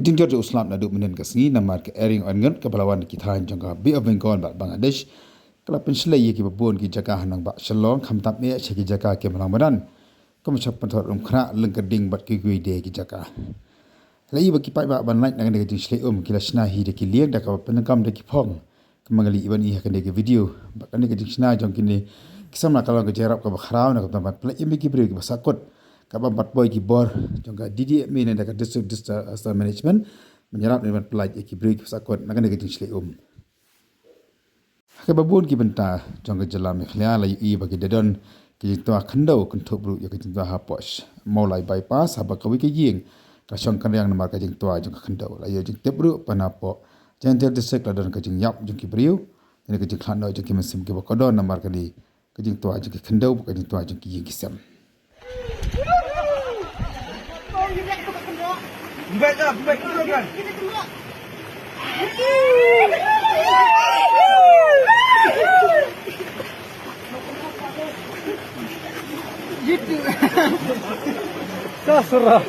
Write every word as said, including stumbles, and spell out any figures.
Jingjur jong u slap naduh mynhynnin ka sngi namar ka Ering Orient kaba la wan na ki thaiñ jong ka Bay of Bengal bad Bangladesh ka la pynshlei ïa kiba bun ki jaka ha nongbah Shillong, khamtam eh sha ki jaka kiba lang madan, kum sha Pynthorumkhrah, Lyngkarding bad kiwei de ki jaka. La ïohi ba ki paidbah ban lait na kane ka jingshlei um ki la shna hi da ki lieng da kaba pyndonkam da ki phong. Ka Mangali iban i ha kane ka video ba kane ka jingshna jong kine ki samla ka long ka jingïarap kaba khraw na ka bynta ban pynlait ïa ki briew kiba sahkut, kaba bad poi ki bor jong ka D D M A ne da ka District Disaster Management ban ïarap ne ban pynlait ïa ki briew kiba sahkut na kane ka jingshlei um. Ha kaba bun ki bynta jong ka jylla Meghalaya la ïohi ba ki da don ki jingtwa khyndew kynthup ruh ïa ka jingtwa hapoh Mawlai Bypass, haba kawei ka ïing ka shong kynriang namar ka jingtwa jong ka khyndew. La ïoh jingtip ruh ba napoh Jaintia District la don ka jingïap jong ki briew. Kane ka jingkhlad noh jong ki mynsiem kiba kordor namar kane ka jingtwa jong ki khyndew bad ka jingtwa jong ki ïing ki sem. Sasra.